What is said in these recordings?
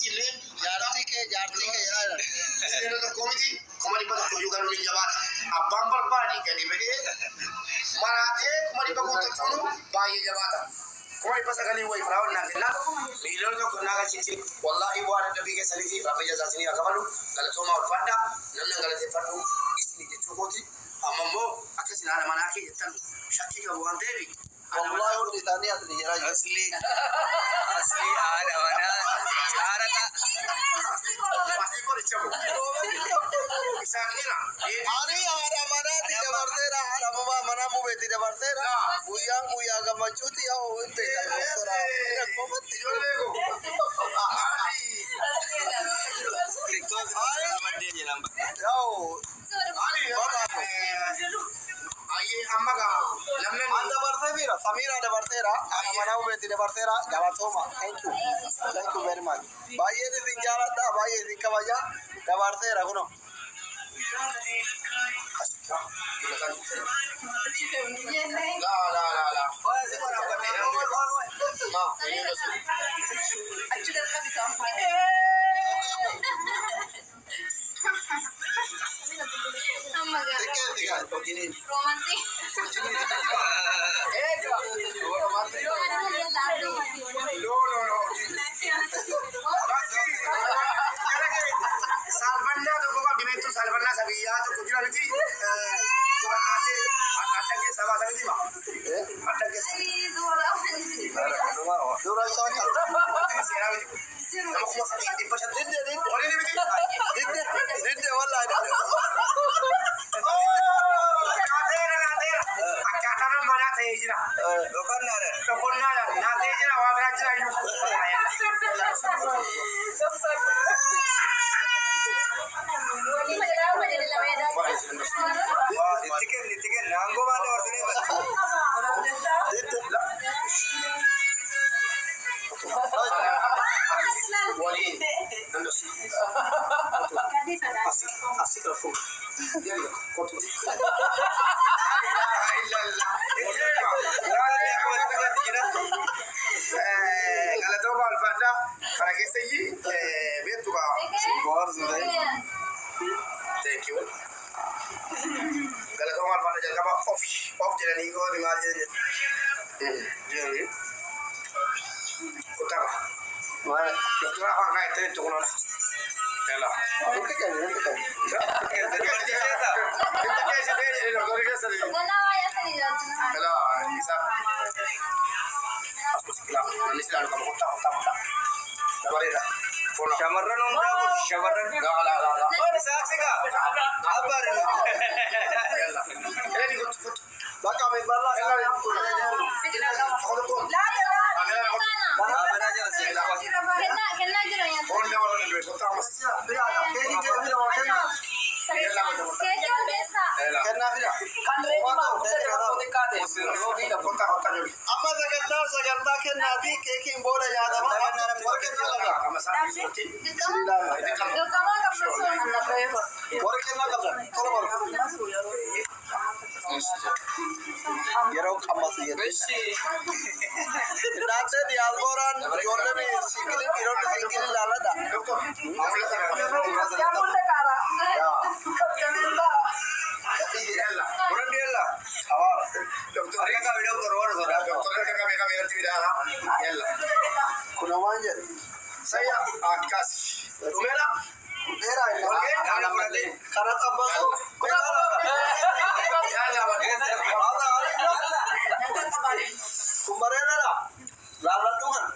Illee Jaartii kee, jaartii kee jedhaa jiran. 1,000,000 miti, 100,000 iyyuu galuun hin jabaata. Abbaan barbaade gadi ba'ee maraatee 100,000 guuttachuun baay'ee jabaata. 900,000 wayi firaa naa kennaa, 1,000,000 naa galchiti. Wallaahi bu'aa dadhabbii keessanii fi Rabbi jazaa isinii haa kafalu. Galatoomaa, ulfaadhaa. Namni an galateeffadhu isinii jechuu kooti. Amma immoo akka isin haadha manaa kee jettan shakkii qabu waan ta'eef haadha Wallahi manaa hundi isaanii asli jedhaa jiru. Asli asli haadha manaa caarata. Asii qoricha mu. Isaan jira. Ani haadha manaatti dabarseera, haadha manaa mubeetti dabarseera. Guyyaan guyyaa gammachuuti, yaa hin beekan doktora. Komatti. Ijoollee koo. Maali? TikTok maddee jedhama. Yaa'u Maali? Ayyee, amma gaa namni an dabarsee bira, Samiira dabarseera, haadha manaa mubeetti dabarseera. Galatooma. Thank you. Thank you very much. Baay'een isin jaaladha, baay'ee isin kabaja. Dabarseera kunoo. La la la la. Ma, Achi darqabisa. Xiqqeessi gaa. Romansi. No, no, no. Saalfannaa tokko qabdi beektu, saalfannaa isa biyyaa tokko jira miti. Suuraa adda keessa baasa miti ma. Adda keessa. Dura shaakal. Seeraa miti. Nama 3,500. Didde, didde. Waliin miti. Didde, didde, wallahi didde. Naateera, naateera. Akkaataan manaa ta'ee jira. Boqonnaadhaan. Boqonnaadhaan naatee jira, waa biraa jira iyyuu. Itti kenni, itti kenni. Aangoo maal dabarsinee bada. Didde. Waliin. Asii asii rafu. Yalla kotu. Galatooma, alfaadhaa kana keessa iyyii beektu gaa. Thank you. Galatooma, alfaadhaa. Jalqaba of of jedhanii gooni maal jedhan jedhanii. Kutaba. Doktora afaan kaa jettanii tuqnoodha. Yalla. Itti kenni, itti kenni. Dubartii keessa. Inta keessa ta'e jedhee doktorri keessa ta'e. Yalla isa. Asuma sikilaa namni silaalu qaba, kottaa kottaa kottaa. Dabareedha. Foon. Shamarran hundaa kun shamarran. La la la la. Saaksigaa. Abbaare. Yalla. Eleni kottu kottu. Bakka mibballaa. Yalla. Tokko tokkoon. Manaa jala seenaa. Kennaa jira nyaata. Foon dabaluu danda'e kottaa ammas. Keekii kee fida moo kenna? Yalla kottu kottu. Keekii ol geessaa. Yalla. Kennaa fida. Kan reefu xiqqaate. Kottaa kottaa jiru. Amma sagantaa kennaati, keekiin booda nyaatama. Warra kennaa qabda. Amma isaa keessatti. Dirqamaa qabna sun. Warra kennaa qabda. Tola baru. Yeroo qammasu jedhe. Naannoo diyaaspooraan ijoolleen single, dhiironni single ilaaladha. Doktor. Yaa qaara. Yalla. Fudhadhu yalla. Awaara. Doktor. Harka qabi doktor, warra sodaa. Doktor harka qabee qabee irratti fidaadha. Yalla. Kun waan jedhe. Sayya akkas. Dhumeera. Dheeraa inni. Walga'ee? Kana fudhadhe. Kana xabbasu. Yalla. Kun bareedaadha. Laalladhuu kana.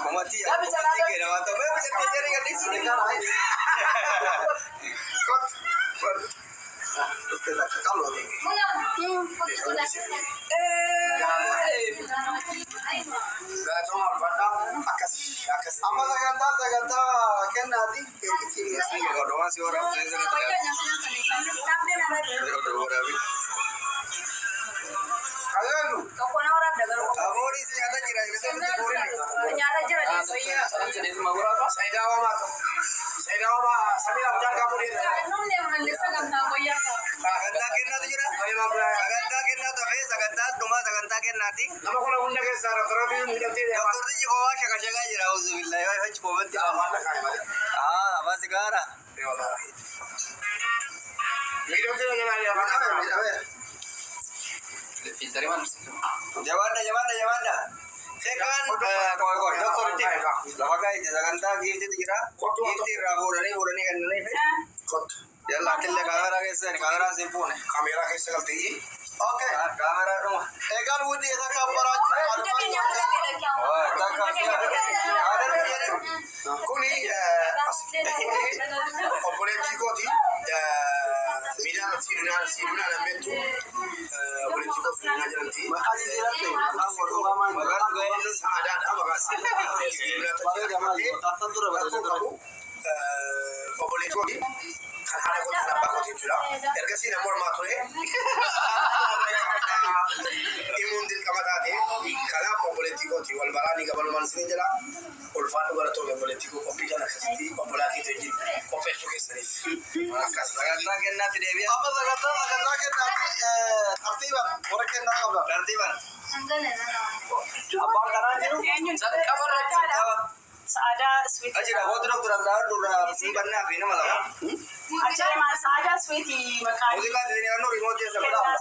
Komatii komatii kenna waan ta'eef mee biqiltuu jedhee gadhiisu. Kottu. Kottu. Qal'ooti. Muna. Galatooma, ulfaadhaa. Akkas akkas. Amma sagantaa kennaati, keekichi. Godhumaan si waraabsee sirriitti waraabi. Kallalu. Tokko na waraabda garuu. Aboonis nyaata jira, jireenyi booriin. Nyaata jira dhiisoo. Sayidaa waamaa tokko. Sayidaa waamaa Samiira mucaan gaafa deemu. Sagantaa kennaatu jira. Sagantaa kennaatu hafee sagantaa dhumaa sagantaa kenna. kennaati. Nama kana hunda keessaa raftaraatii miidhamtee deemaa. Doktortichi kophaa shakashakaa jira. Auzubillahi waa fachi koomatti. Afaan dhaqaa malee. Ah, afaan sigaara. Miidhamtee jalaa afaan dhaqaa. Jabaadha jabaadha jabaadha. Sheekaan qoy qoy doktoritti lafa kaa'e sagantaa giiftitu jira. Giiftii irraa fuudhanii fuudhanii kennanii fi Kottu. yalla atillee kaameraa keessa seeni kaameraan siin fuune. Kaameeraa keessa galtee. Okay. Kaameraa dhuma. Eegaan wundi isa kan baraachuu Hunda keenya hunda keenya. Takka Kuni obboleettii kooti. Miidhaan siidunaa siidunaa nan beektu. Obboleettii koo siidunaa jedhamti. Maqaan isii latte maqaan godhuu Maqaan Saadaadha maqaan siidunaa bareeda maali maqaan dura bareeda dura. Obboleettii kooti kan haadha kooti kan abbaa kooti jechuudha. Ergasii nama mormaa ture. Himuun dirqama taate. Kanaaf obboleettii kooti wal baraa ni gabalumaan isiniin jedha. Ulfaadhu barattoota obboleettii koo qophii kana akkasitti obbolaa keetii wajjin qopheessuu keessaniif. Akkas Sagantaa kennaatti deebi'a. Amma sagantaa sagantaa kennaatti tartiiban warra kennaa qabna. Tartiiban. Abbaan karaa jiru. Qaba. Sa'aadaa sweet. Achidha kootu doktora Abdullah dura siin bannaa fi nama lama. Achirra sa'aadaa sweetii maqaan. Muuziqaa isin yaadnu riimoot keessa godhaa.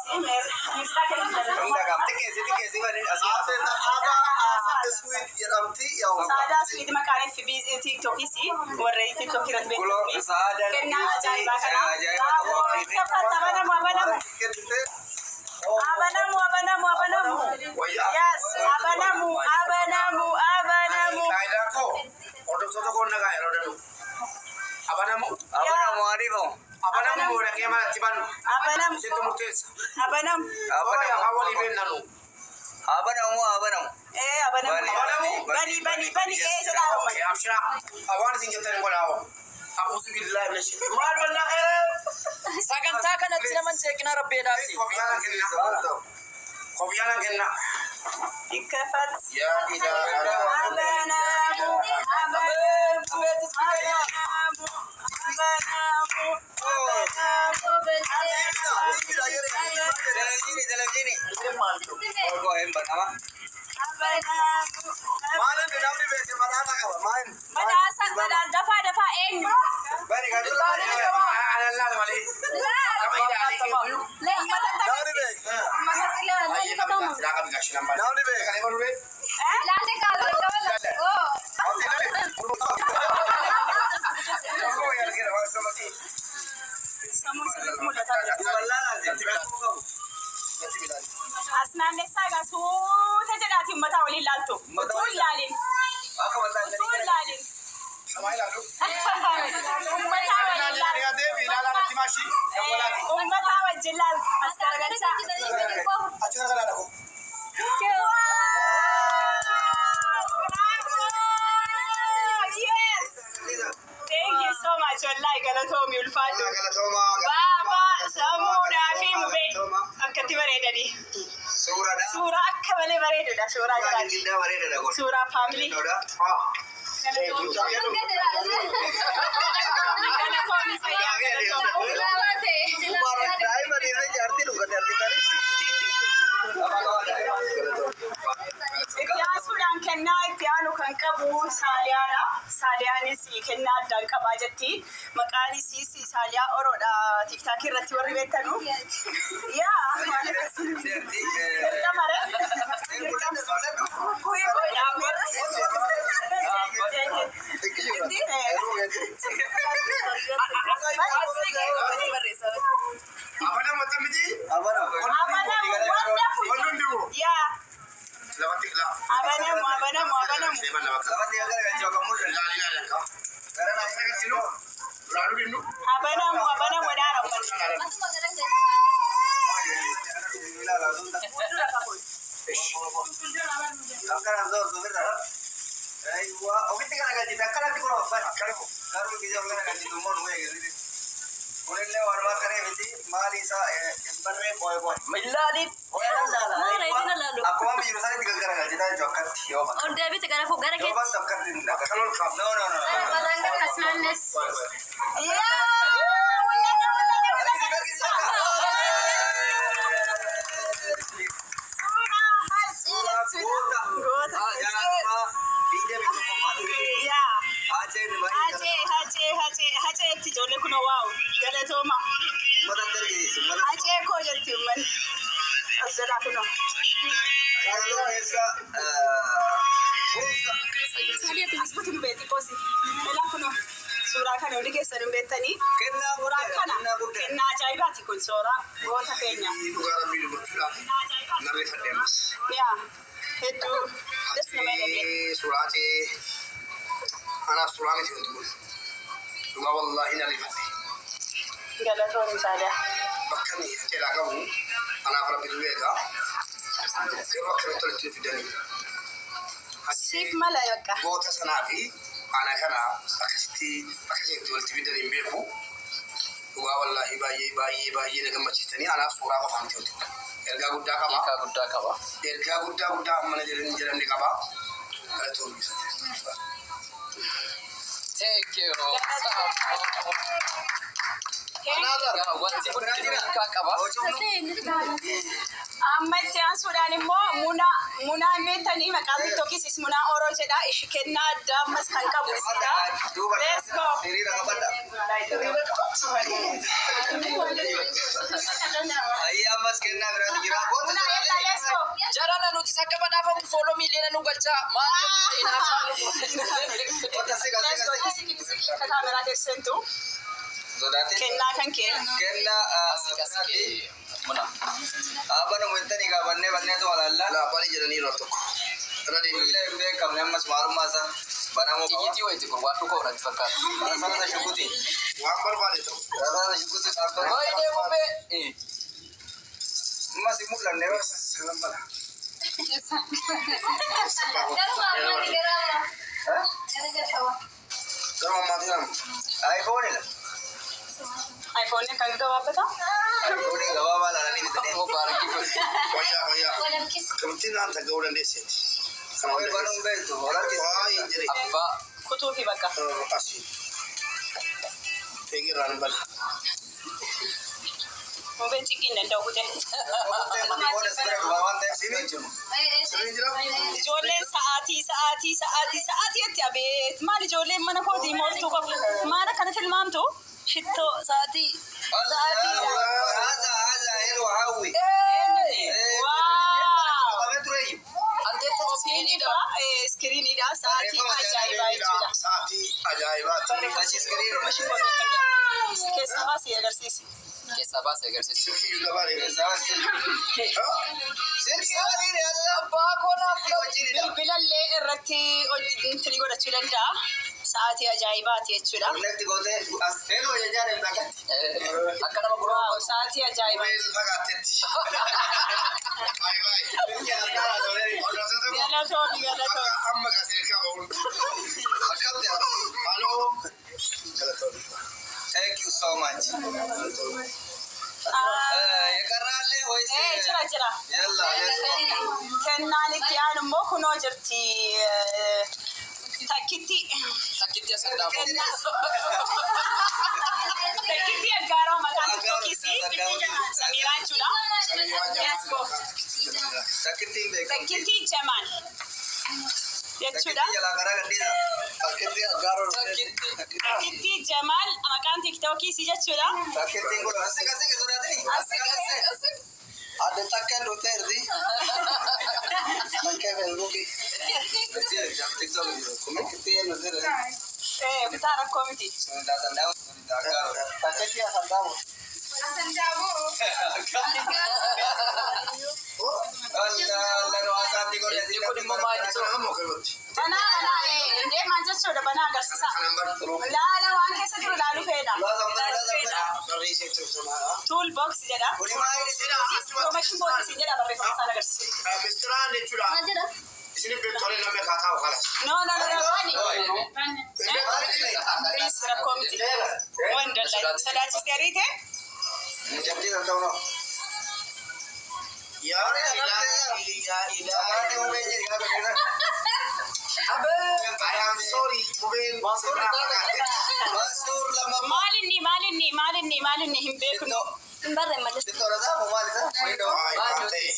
Muuziqaa kennu. Hunda qaam xiqqeessi xiqqeessi bani asii Aseen aadaa sweet jedhamti yaa'u. Sa'aadaa sweet maqaan FB TikTokis warra TikTok irratti Kulo beekamu. sa'aadaan Kennaa ajaa'ibaa kana. ajaa'iba tokko qophiiti. Abanamu abanamu. Kennite. Abanamu abanamu abanamu. Wayyaa. Yes abanamu abanamu abanamu. Faayidaan koo hordoftoota koo nagaa yeroo danuu. Abanamu Abanamu ariifamu. abanamu moodhaqee manatti bannu. Abanamu Isintu murteessa. abanamu. Abanamu haa walii beennanu. Abanamu abanamu. Eh abanamu. Abanamu. Bani bani bani eh jedhaa Okay, abshira. Awaan isin jettan hin godhaa hoo. A'uuzu billaahi mina shaytaan. Maal bannaa khayra? Sagantaa kanatti naman ceeqina rabbeedhaati. Kophiyaan kenna. Kophiyaan kenna. Ikkafat. Yaa ilaaha. Abanamu abanamu abanamu abanamu abanamu. Televizyiinii televizyiinii. Olkoo hin banama. Abanamu. Maal inni namni beeke badhaasa qaba maal? Badhaasa badhaasa dafaa dafaa eenyu? Bani kan dura bani. Anan laala malee. Nama ilaalee kennu. Namni beeke. Baay'ee qabi silaa qabi gaashinaan baay'ee. Namni beeke. Kalee baruree. Tokko wayyaa argeera waan sabati. Sammuun sirriitti mul'ataa jira. Bal'aan asii. As naannessaa egaa suuta jedhaati uummataa waliin laaltu. Utuu hin laalin. Akka mataa Utuu hin laalin. Samaa ilaalu. Uummataa waliin laaltu. Dhiyaatee ilaalaa natti maashii. Dabbalaati. Uummataa wajjin laaltu. As garagalchaa. Achi garagaraa dhaqu. Yes! Thank you so much. Wallahi galatoomi ulfaadhu. Galatoomaa. Baabaa sammuudhaa fi mubee akkatti bareedanii. Suuraadha. Suuraa akka malee bareedudha. Suuraa Suuraa jiraati. giddaa bareedaadha kun. Suuraa faamilii. Galatoomi sayyaa galatoomi. Daa'ima dhiirri jaartii dhugate argitanii. Itti aansuudhaan kennaa itti aanu kan qabu Saaliyaadha. Saaliyaanis kennaa addaan qabaa jetti. Maqaan isiis Saaliyaa Oroodha. Tiiktaakii irratti warri beektanu. Yaa dirqama re. Kuyi Abanamu miti. Abanamu. Abanamu wonderful. Wanni hundi Yaa Lafatti ilaa. abanamu abanamu abanamu. Seeman lama qaba. Lafatti gargalchuu akka mul'atu. Ilaali ilaali akka. Gara naaf Agarsiinu. Duraan dhufnu. Abanamu abanamu dhaara uummanni. Ofitti garagalchite akkanatti kun uffata. Garuu gisee of garagalchitu immoo nu eegalite. Kunillee walumaa qaree miti maali isaa hin barree qo'ee qo'e. Ilaaliin. Akkuma biyya isaaniitti gaggaragalchitaa jechuun akkatti yoo bakka. Ol deebite gara fuula gara Yoo keetti. bakka akkatti hin akka. No no no. Yaa mul'ata mul'ata mul'ata. Suuraa Asbuuti nu beetti qosi. Elaa kunoo suuraa kana olii keessan hin beektanii. Kennaa Suuraa guddaa, kana kennaa guddaa. kennaa ajaa'ibaati kun suuraa goota keenya. Dhugaa rabbii dubbachuudhaaf narri fadhe ammas. Yaa hedduu das nama jedhe. Suuraa ta'ee anaaf suuraa miti wanti kun. Dhugaa wallaahi narri fadhe. Galatoon isaadha. Bakka inni jedhaa qabu anaaf rabbitu beeka. Garuu akkamitti walitti fidanii. Siif mala bakka. Goota sanaa fi ana kana akkasitti akkasitti walitti fidanii hin beeku. Dhugaa wallaahi baay'ee baay'ee baay'ee na gammachiistanii anaaf suuraa qofaa miti wanti kun. Ergaa guddaa qaba. Hiikaa guddaa qaba. Ergaa guddaa guddaa ammana jedhanii jedhamne qaba. Galatoomii. Thank you. Wanti guddinuu hiikaa qaba. Amma itti aansuudhaan immoo munaa munaan beektanii maqaan tiktookisis munaa oroo jedha. Ishi kennaa addaa ammas kan qabu isidha. Duuba Let's go. hiriira qabadha. Ayyi ammas kennaa biraatu jira. Goota Munaa yalla let's go. Jarana nuti akka badhaafamu follow miiliyoona nu galchaa. Maal jechuudha? Goota siqa Let's go. siqa. Itti siqi itti siqi akka kaameraa teessentu Sodaatin. kennaa kan kee. Kennaa Asii asii muna. Dhaabbanni wantanii gaafannee banneetu walaallaa. Laa bali jedhanii yeroo tokko. Irra deebiin. Illee hin beekamne ammas maalummaa isaa banamuu qaba. Xiyyiitii wayiiti kun waan dhuka horatti fakkaata. Rasaasa shukuti. Waan barbaade ta'u. Rasaasa shukuti dhaabbata. Baay'ee bubbee. Ammas hin mul'anne. Sanan bala. Garuu ammaatii nama. Aayifoonidha. iPhone kan gabaabbata. Aayifoonii gabaabaa laalanii bitanii. Mubaarakii godhe. Wayyaa wayyaa. Akkamittiin naan taga'uu dandeesseeti. Kana Ho'i hunda banuun keessa. beektu. Horatti. Waa hin jedhe. Abbaa. Kutuu fi bakka. Asii. Eegirraan hin bala. Mubeen cinqii hin danda'u kutee. Waan ta'eef si beeksimu. Sirriin jira? Ijoolleen sa'aatii sa'aatii sa'aatii sa'aatii itti abeet maal ijoolleen mana kootii moortuu qabu maal akkana tilmaamtu shittoo sa'aatii sa'aatiidha. Haza haza yeroo hawwi. Waaw! Qabee tureeyyu. Anteetta iskiriiniidha. Iskiriiniidha sa'aatii ajaa'ibaa jechuudha. Sa'aatii ajaa'ibaati. Achi iskiriin. Keessaa baasii agarsiisi. Keessaa baasee agarsiisa. Silkii gabaadhe. Silkii waliin yalla. Abbaa koo naaf Silkii wajjinidha. Bilbilallee irratti intinii godhachuu danda'a. Sa'aatii ajaa'ibaati jechuudha. Connect gootee as hello jechaa deemta akkatti. Akka nama gurra Waaw sa'aatii ajaa'ibaa. Mobile fagaattetti. Baay'ee baay'ee. Silkii harkaa haasawee. Hordoftoota koo. Galatoomi galatoomi. Akka amma kaasee qaba hundi. Akkamitti? Haloo. Galatoomii. Thank you so much. የቀረ አለ ወይስ? Ee jira jira. Yalla let's go. Kennaan itti aanu immoo kunoo jirti takkitti. Takkitti as dhaabu. Takkitti aggaaroo maqaan tiktookisii Samiraa jechuudha. Let's go. Takkittiin beekamti. Takkitti Jamaan jechuudha. Takkittii jalaa karaa gadhiisa. Takkitti aggaaroo. Takkitti. Takkitti Jamaal maqaan tiktookisii jechuudha. Takkittiin kun asii asii sodaatini. Asii asii. Adde takkeen dhufteerti. Takkee feesbuukii. TikTok jiru. Takkitti eenyu dhufteerti. Ee bitaa rakkoo miti. Takkitti asandaamu. Inni kun immoo maal jechuudha? Kana ammoo kanatti. Banaa banaa indee maal jechuudha banaa agarsiisa. Kanan barru. Laala waan keessa jiru laaluu feedha. Barreessee turtamaadha. Tool box jedha. Promotion box jedha barreeffama isaan agarsiisu. Mistiraan jechuudha. Isin beektolee nama kaataa kalas. No no no no bani. Please rakkoo miti. Waan dallaa sodaachiste ariite. Yaa ilaahi yaa ilaahi. I am sorry. Mubeen sirraa fagaattetti. Maalinni maalinni maalinni maalinni hin beeknu. Waay waan ta'e.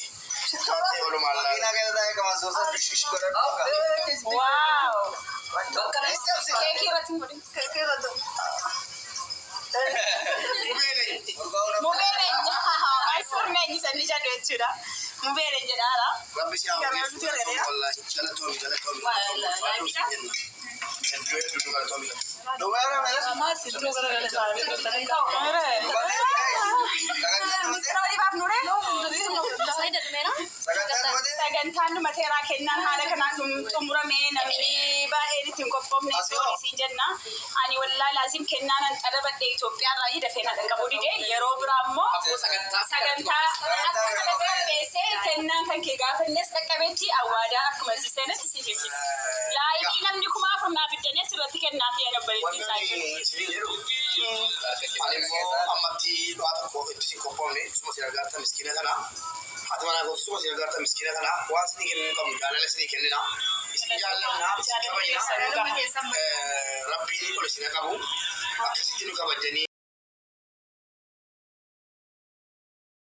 Waan ta'e walumaa laala. Waaw. Bakka Keekii irratti hin godhin. Mubeen Mubeen eenyu? Mansuur eenyu sanni jedhu jechuudha. Mubeere jedhaara. Rabbi si haa ogeessu. Wallaahi galatoomi galatoomi. Hedduu hedduu galatoomi. Dhumeera mere. Misiroo dhibaaf nure. Saayida dhumeera. Sagantaan dhumate. Sagantaan dhumateeraa kennaan haala kanaan xumurame namni baay'een ittiin qophoofne soorisiin jenna. Ani wallaa laazim kennaan an xadabadhe Itoophiyaarraa dafee na dhaqqabuu dide yeroo biraa immoo Sagantaa sagantaa akka kana qopheessee kennaan kan kee gaafannes dhaqqabeetti awwaadaa akkuma si seenatti si himti. Laayikii namni 4000 naa fiddanii achirratti kennaa fi anabbareetti isaa Wanti jiru. isin jedhu ani immoo ammatti waa tokko itti si qophoofne suma si gargaarta miskiina kana haati manaa kooti suma si gargaarta miskiina kana waan isinii kenninu qabnu jaalala isinii kennina isin jaallanna isin kabajna. Rabbiin ol isin qabu akkasitti nu kabajanii.